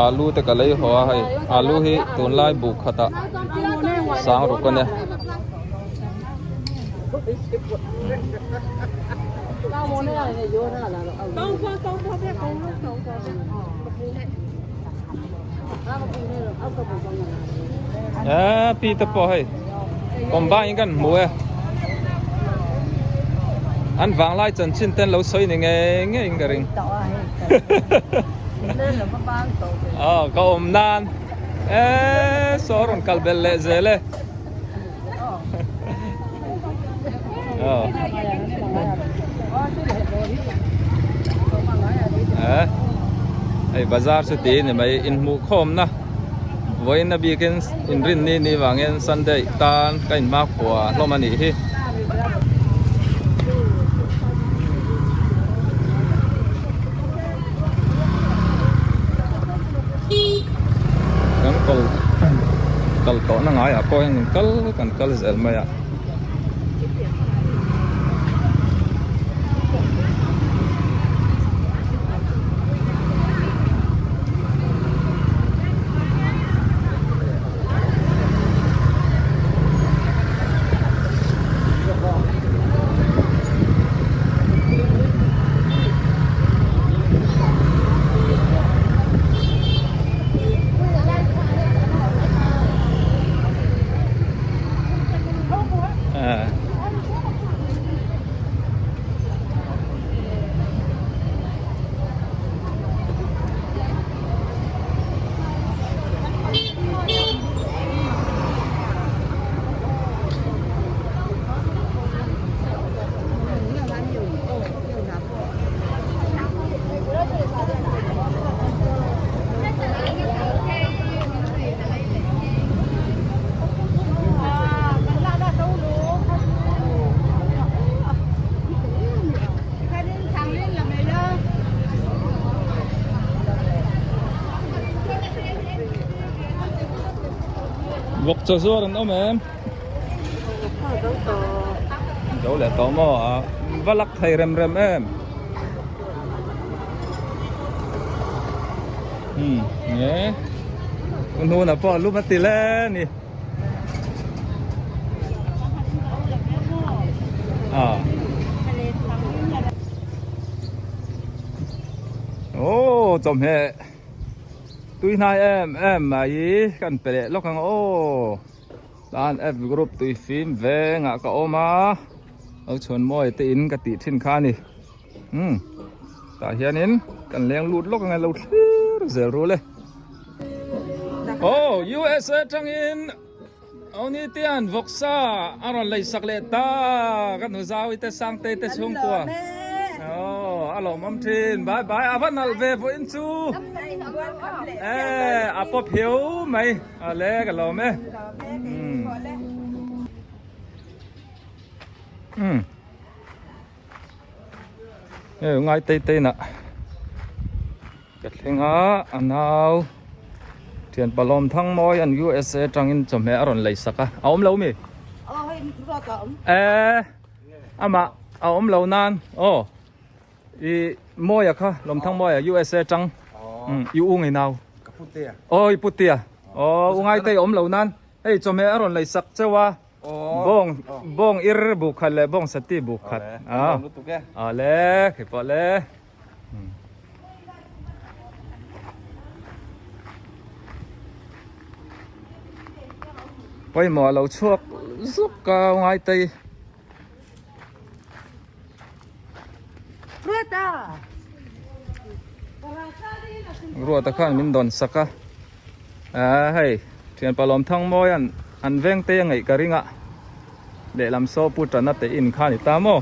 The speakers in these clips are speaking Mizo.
Alu te ka lei haw a hei alu hi tunlai buk khatah sang ruk a nia. Eee pi te pawh hei combine in kan hmu e an vanglai chanchin te an lo sawi ni ngei ngei in ka ring aw ka awm nan eee saw rawn kal belh leh zel e aw eh hei bazar chu ti ni mai inhmuh khawmna vawiin a bikin inrinni ni vangin sunday tan ka inhma khua hlawm a nih hi. Kan kal kal tawh na ngaiah pawh hian kan kal kan kal zel mai a. Vawk chaw zuar an awm em? Zo leh tawh maw a va lak thei rem rem em? Hmm nge hun hunah pawh a lum a ti le ni. Ah. Oh chawhmeh tui hnai em em mai kan pe leh lawk ang aw tan F group tui fim vengah ka awm a lo chhuan mawi te in ka tih thin kha a ni umm tah hianin kan leng lut lawk ang e lo thlir zel ru le aw USA tangin Awnitian vawksa a rawn lei sak leh ta ka nu Zaui te Sangtei te chhungkua aw a lawmawm thin bye bye a va nalh ve vawiin chu e a pawp hiau mai a le ka lawm e umm hei ngai tei tei nah. Ka thleng a, a nau thian Palawm Thangmawi an USA atangin chawhmeh a rawn lei sak a, a awm lo mi? Aw hei ruat a awm. E amah a awm lo nan aw i Mawia kha Lawm Thangmawia USA atang i u ngei nau. Ka putea. Aw i putea. Aw u ngaitei awm lo nan hei chawhmeh a rawn lei sak cheu a. Bawng bawng ir buk khat leh bawng sati buk khat. Aw aw le khi pawh le. Pawimawh a lo chhuak zuk a ngai tei. Ruata. Ruata khan min dawn sak a. Aa hei thianpa Lawmthangmawia'n an veng te a ngaih ka ring a. Lehlam saw pu tana te in kha a ni ta maw?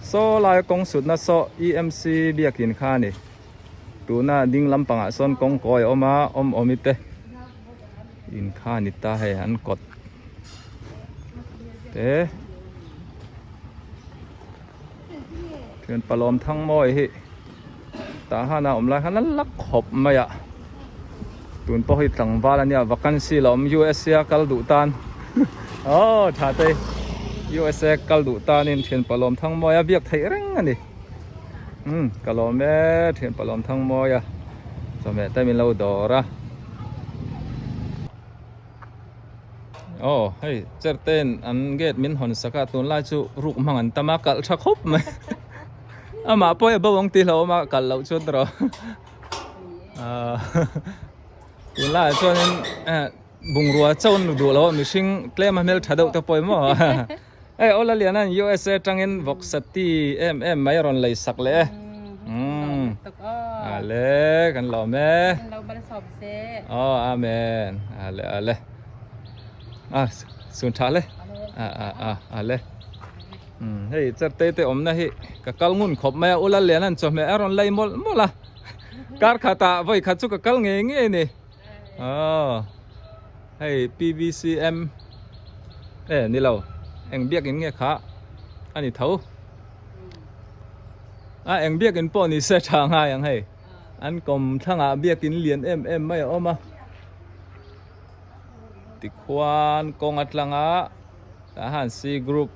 Saw laia kawng sutna saw EMC biakin kha a ni. Tuna ding lampangah sawn kawng kawi a awm a, awm awmi te in kha a ni ta hei an kawt te. Thianpa Lawmthangmawi hi tah hana awm lai khan a la khawp mai a tun pawh hi tlangval ania vacancy la awm USA a kal duh tan aw tha te USA kal duh tanin thianpa Lawmthangmawia biak theih reng a ni umm ka lawm e thianpa Lawmthangmawia. Chawhmeh te min lo dawr a. Aw hei cherte'n an gate min hawn sak a tunlai chu ruk hmang an tam a kalh tha khawp mai amah pawh hi a bo ang tih hlauhawm a kalh loh chuan erawh ahh tunlaiah chuanin eh bungrua chauh an duh lo a mihring tlem a hmeltha deuh te pawh hi maw hei aw Laliana'n USA atangin vawksati em em mai a rawn lei sak leh e umm ale kan lawm e aw amen ale ale a sun tha hle a a a ale umm hei charte te awmna hi ka kal ngun khawp mai a u Laliana'n chawhmeh a rawn lei mawlh mawlh a kar khatah vawi khat chu ka kal ngei ngei a ni aw. Hei PVCM e ni lo eng biakin nge kha a ni tho a eng biakin pawh ni se tha ngai ang hei an kawm thlangah biakin lian em em mai a awm a tikhuan kawng atlanga tah han C group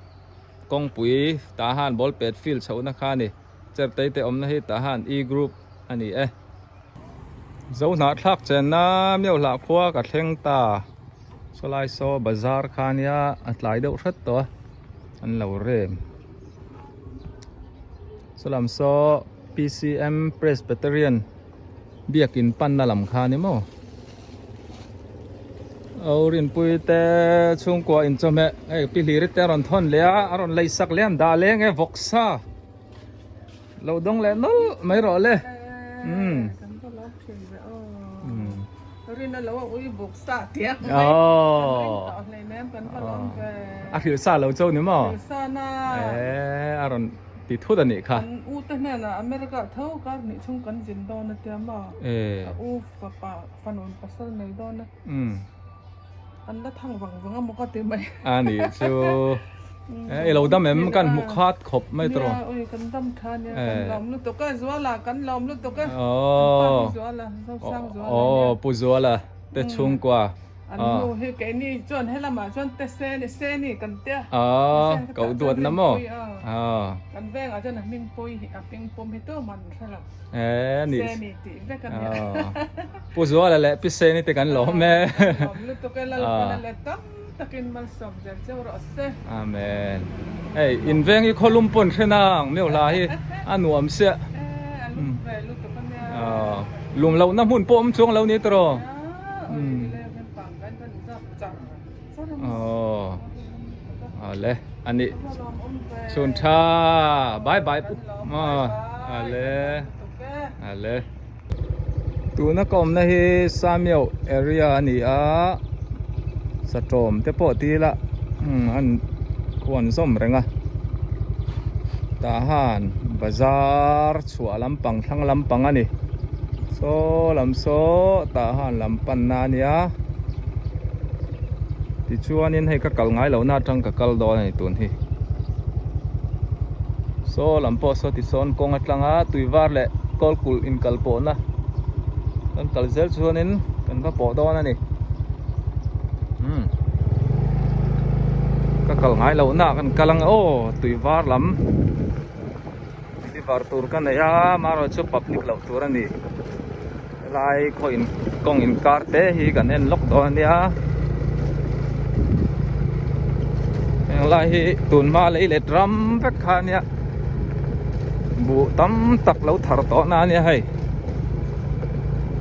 kawngpui tah han ball pet field chhohna kha a ni chertei te awmna hi tah han E group a ni e. Zohnahthlak chenna Miohlah khua ka thleng ta. Sawlai saw bazar kha nia a tlai deuh hret tawh a, an lo rem. Sawlam saw PCM Presbyterian biakin panna lam kha ni maw. Aw Rinpui te chhungkua inchawhmeh hei pi hlir te a rawn thawn leh a, a rawn lei sak leh a an dah leng e vawksa. Lo dawng leh nawlh mai rawh le. Umm. Kan va lo thin ve aw. Rin a lo a ui buk sa tiang mai. Aw. Kan ring tawh hlei nem kan va lawm ve. A hrilh sa lo cho ni maw? Hrilh sa na. Eh a rawn ti thut a nih kha. Kan u te hnenah America tho kar hnih chhung kan zin dawn a tia maw? Eh. A u fapa fanun pasal nei dawn a. Umm. An la thang vang vang a maw ka ti mai. A nih chu. E lo dam em kan hmu khat khawp mai tawh. Nia ui kan dam tha nia kan lawm lutuk a Zuala kan lawm lutuk a. Aw. Zuala Zosang Zuala. Aw Pu Zuala te chhungkua. An nu hi keini chuan helamah chuan te seni seni kan tia. Aw koh duat na maw. Kan vengah chuan a hming pui a hming pum hi tu man hre lo. E ni. Seni tih vek a nia. Pu Zuala leh Pi Seni te kan lawm e. Lawm lutuk e Lalpana leh tam takin malsawm zel cheu rawh se. Amen. Hei in veng hi khawlum pawn hre nang meu hla hi a nuam siah. E a lum ve lutuk a nia. Lum lohna hmun pawh awm chuang lo ni tawh. Aw ale ani chhun tha bye bye ale ale tuna ka awmna hi Samiau area a ni a satawm te pawh ti ila an khuan zawm reng a tah han bazar chhuah lampang thlang lampang a ni saw lam saw tah han lam panna a nia tichuanin hei ka kal ngai lohna atang ka kal dawn a ni tun hi saw lam pawh saw tisawn kawng atanga tui var leh kawl kulh inkal pawhna kan kal zel chuanin kan va pawh dawn a ni umm ka kal ngai lohna kan kal ang aw tui var lam. River tur ka nei a amaherawh chu public loh tur a ni helai khaw in kawng inkar te hi kan en lawk dawn a nia heng lai hi tun hma lei let ram vek kha a nia buh tam tak lo thar tawh na a nia hei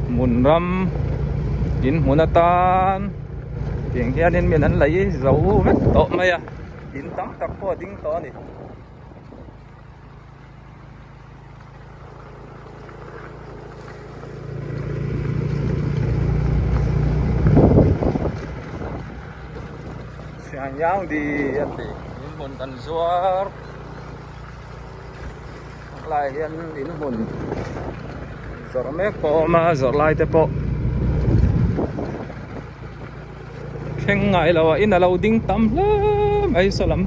hmun ram in hmun atan tiang hianin min an lei zo vek tawh mai a in tam tak pawh a ding tawh a ni. Siangyang di a ti in hmun kan zuar lai hian in hmun zawrh mek pawh a awm a zawrh lai te pawh thleng ngai lo a in a lo ding tam hle mai saw lam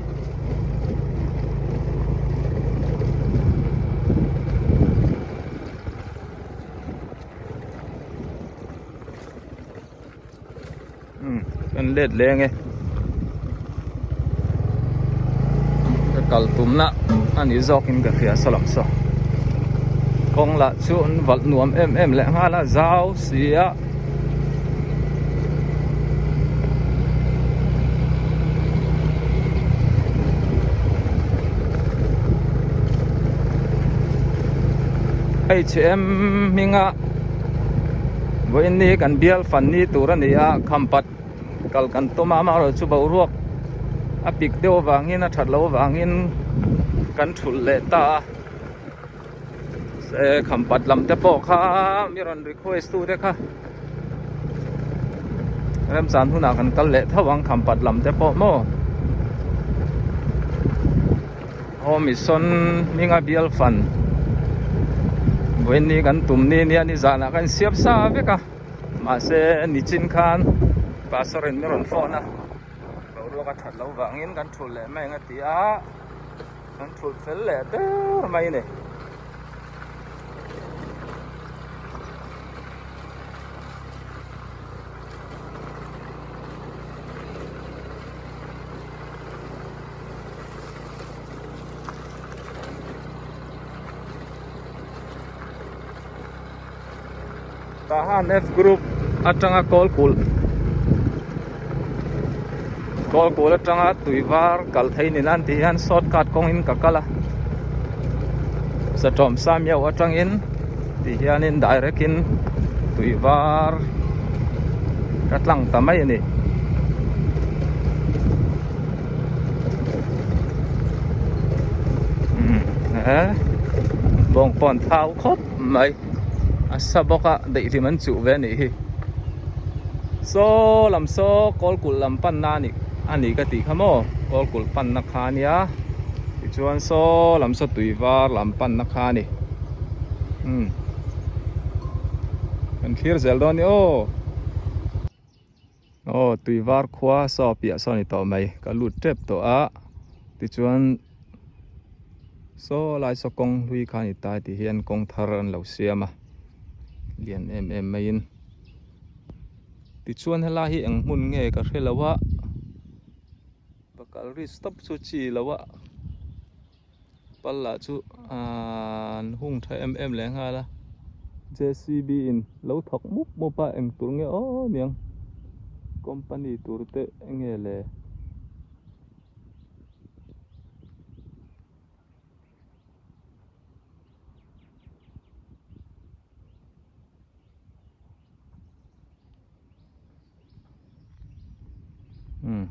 umm kan let leng e ka kal tumna a ni zawk in ka hria saw lam saw. Kawng lah chu an valh nuam em em leh nghal a zau si a. H M hminga vawiin ni kan bial fan ni tur a ni a khampat kal kan tum a amaherawhchu boruak a pik deuh avangin a that loh avangin kan thulh leh ta a se khampat lam te pawh kha mi rawn request tu te kha remchan hunah kan kal leh tho ang khampat lam te pawh maw aw mission hminga bial fan vawiin ni kan tum ni nia ni zanah kan siam sa vek a. Mahse nichin khan pastor in mi rawn phone a boruak a that loh vangin kan thulh leh mai ang a ti a kan thulh fel leh der mai a ni. Tahan F group atanga kawl kulh kawl kulh atanga tui var kal thei ni nan tih hian shortcut kawngin ka kal a satawm samiau atangin ti hianin direct in tui var ka tlang ta mai a ni. Bawngpawn thau khawp mai a sa bawk a daihlim an chuh ve a nih hi saw lam saw kawl kulh lam panna a nih a ni ka tih kha maw kawl kulh panna kha a nia tichuan saw lam saw tui var lam panna kha a ni umm kan thlir zel dawn a ni aw. Aw tui var khua saw piah saw a ni tawh mai ka lut tep tawh a tichuan saw lai saw kawng hlui kha a ni ta tih hian kawng thar an lo siam a lian em em maiin tichuan helai hi eng hmun nge ka hre lo a pakal ri stop chu chi lo a pal lah chu ahh an hung tha em em leh nghal a J C B in lo thawk mup mup a eng tur nge aw niang company tur te eng nge le. Umm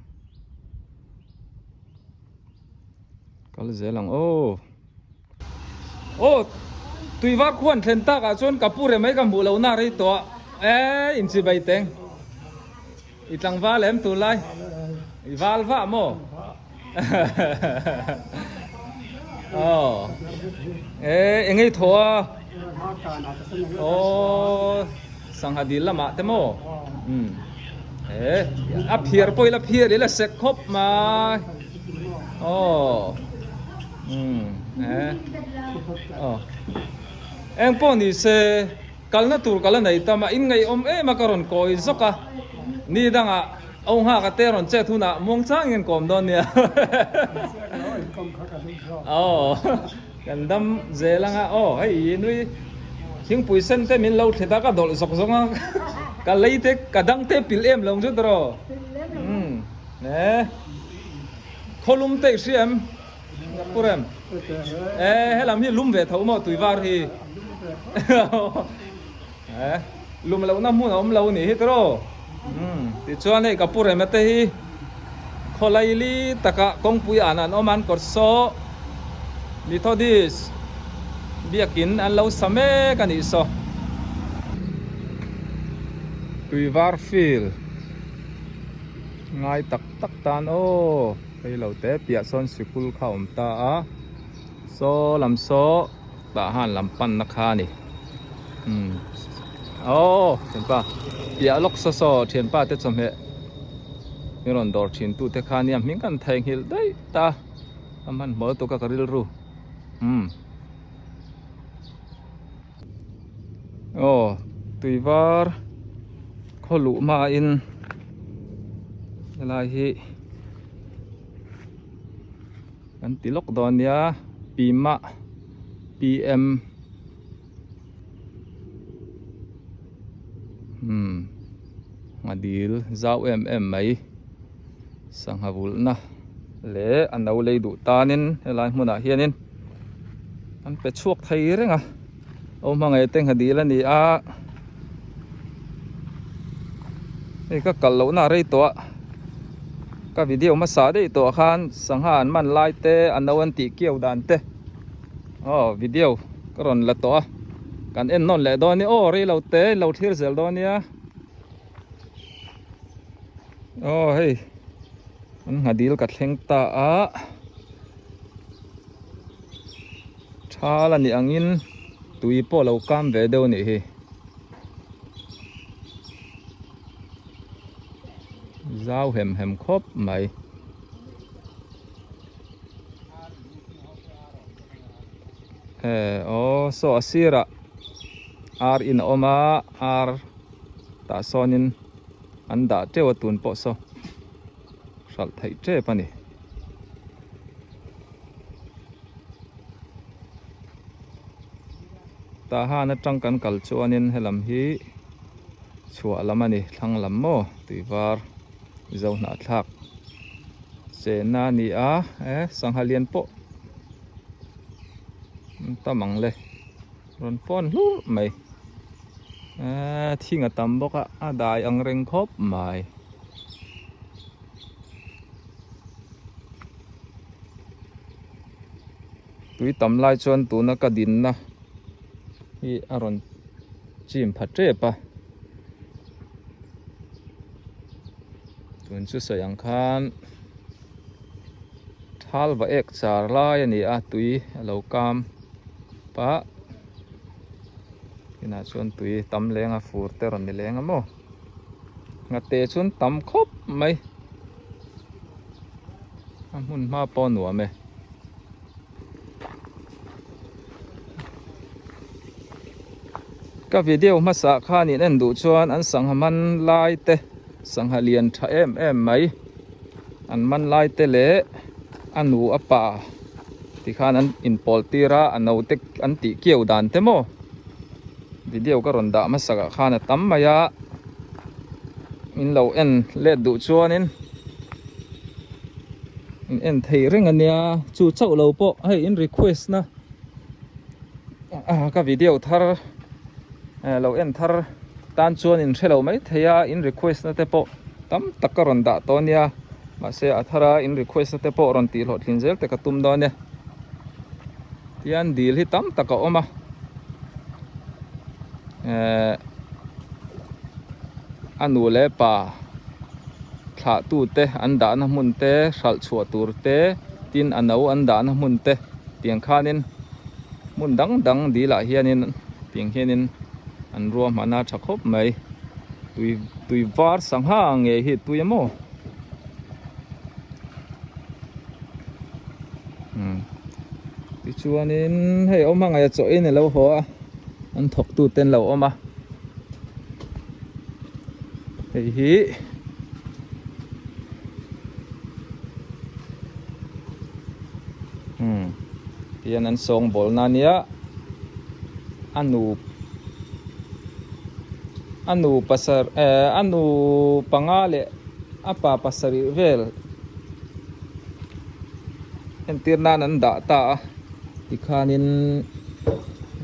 kal zel ang aw aw tui var khuan thlen tak ah chuan ka pu reh mai ka hmuh loh na rei tawh a e inchi bai teng i tlangval em tunlai i val vah maw aw e engei thaw a aw. Sangha dil lamah te maw? Umm he a phiar pawh ila phiar ila sek khawp mai aw umm he aw eng pawh ni se kalna tur ka la nei tam a in ngaihawm em a ka rawn kawi zawk a ni dangah au nghak a te rawn chet hunah muang changin kawm dawn nia aw. Kan dam zel anga aw hei nui thingpui sen te min lo thlit a ka dawlh zawk zawk a ka lei te ka dang te pilh em lo ang chu tawh umm e khawlum te i hria em ka pur em e helam hi lum ve tho maw tui var hi e lum lohna hmun a awm lo ni hi tawh umm tichuan hei ka pur em ate hi. Khawlaili taka kawngpui an an awm an kawr saw Methodist biakin an lo sa mek a nih saw. Tuivar field ngai tak tak tan aw hei lo te piah sawn sikul kha a awm ta a saw lam saw tah han lam panna kha a ni umm aw thianpa piah lawk saw saw thianpa te chawhmeh. Mi rawn dawr thin tu te kha nia hming kan theihnghilh daih ta a hmanhmawh lutuk a ka rilru umm aw tui var khaw luh hmain helai hi kan ti lawk dawn nia pima P M. Umm a dil zau em em mai sangha vulhna leh a no lei duh tanin helai hmunah hianin an pe chhuak thei reng a aw hmangaih te ngha dil a ni a hei ka kal lohna a rei tawh a ka video hmasa daih tawh ah khan sangha an man lai te a no an tih kiau dan te aw video ka rawn la tawh a kan en nawn leh dawn a ni aw rei lo te lo thlir zel dawn nia aw hei an ngha dil ka thleng ta a. Thal a nih angin tui pawh lo kam ve deuh a nih hi. Zau hem hem khawp mai. Eh aw saw a sirah ar in a awm a ar tah sawnin an dah teuh a tun pawh saw hralh theih tep a ni. Tah han atang kan kal chuanin helam hi chhuah lam a ni thlang lam maw tui var zo hnahthlak chenna a ni a eh sangha lian pawh an tam ang le rawn fawn hlur mai eh thing a tam bawk a a dai ang reng khawp mai. Tui tam lai chuan tuna ka dinna hi a rawn chim pha tep a tun chu sawi ang khan thal va ek char lai a ni a tui a lo kam pah inah chuan tui tam leng a fur te rawn ni leng a maw. Nghate chuan tam khawp mai a hmun hma pawh a nuam e. Ka video hmasa khan in en duh chuan an sangha man lai te sangha lian tha em em mai an man lai te leh a nu a pa tikhan an inpawl tir a a no te an tih kiau dan te maw. Video ka rawn dah hmasak ah khan a tam mai a min lo en let duh chuanin in en thei reng a nia chu chauh lo pawh hei in request na ka video thar lo en thar tan chuan in hre lo mai thei a in request na te pawh tam tak ka rawn dah tawh a nia mahse a thar a in request na te pawh rawn tih hlawhtlin zel te ka tum dawn e. Tian dil hi tam tak a awm a ehh a nu leh pa thlah tu te an dahna hmun te hralh chhuah tur te tin a no an dahna hmun te tiang khanin hmun dang dang dil ah hianin tiang hianin an ruahman a tha khawp mai tui tui var sangha ngei hi tui a maw. Tichuanin hei awm hmangaih a chaw in alo haw a an thawk tu te an lo awm a hei hi umm tihian an sawngbawl na ania a nu a nu pasarih eh a nu panga leh a pa pasarih vel. Entir nan an dah ta a tikhanin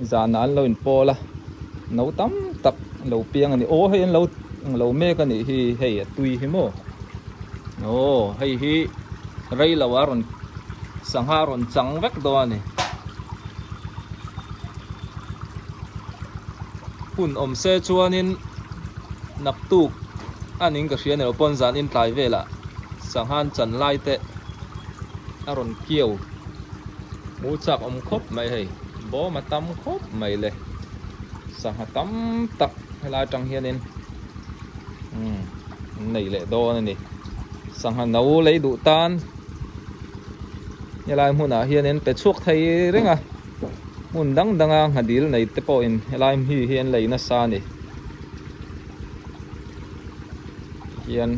zanah an lo inpawl a no tam tak lo piang a ni aw hei an lo lo mek a nih hi hei a tui hi maw aw hei hi rei lo a rawn sangha a rawn chang vek dawn a ni hun awm se chuanin naktuk a ning ka hria ni lo pawn zan intlai velah. Sanghan chan lai te a rawn kiau hmu chak awm khawp mai hei bawm a tam khawp mai le sangha tam tak helai atang hianin umm an nei leh dawn a ni sangha no lei duh tan helai hmunah hianin pe chhuak thei reng a hmun dang dang a nghadil nei te pawhin helai mi hi an lei nasa a ni. Hian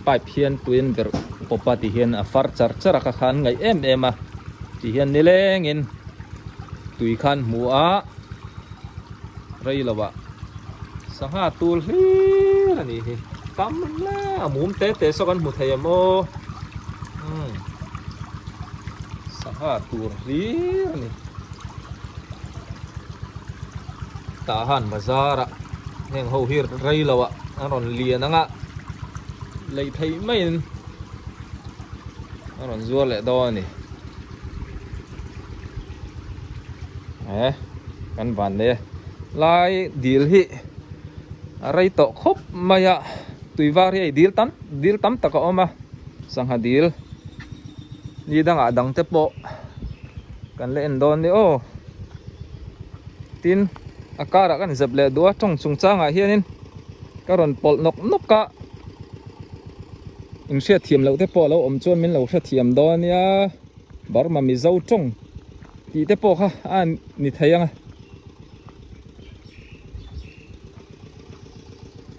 pipe hian tuiin verh pawp a ti hian a far char char a kha khan ngaih em em a ti hian nilengin tui khan hmu a rei lo ah Sangha tul hlir a nih hi. Tam hle a mum te te saw kan hmu thei em aw. Umm sangha tur hlir a ni. Tah han bazar ah heng ho hi rei lo ah an rawn lian ang a lei theih maiin a rawn zuar leh dawn a ni. Eh kan van nei a lai dil hi a rei tawh khawp mai a tui var hi hei dil tam dil tam tak a awm a sangha dil ni dangah dang te pawh kan la en dawn nia aw tin a karah kan zep leh duh a tawng chung changah hianin ka rawn pawlh nawk nawk a in hriatthiam loh te pawh a lo awm chuan min lo hrethiam dawn nia Burma Mizo tawng tih te pawh kha a ni thei ang a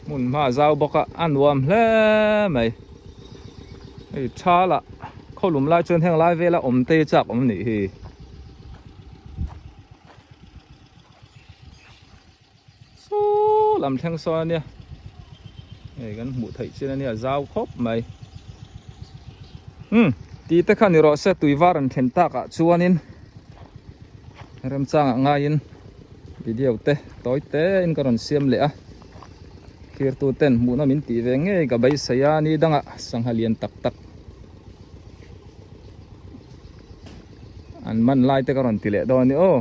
hmun hma a zau bawk a a nuam hle mai hei tha lah khawlum lai chuan heng lai vela awm te hi chak awm nih hi. Saw lam thleng sawn ania hei kan hmuh theih chin ania zau khawp mai umm tih te kha ni rawh se tui var an thlen tak ah chuanin remchangah ngaiin video te tawi te in ka rawn siam leh a thirtu ten hmuhna min tih ve ngei ka beisei a ni dangah sangha lian tak tak an man lai te ka rawn ti leh dawn a ni aw.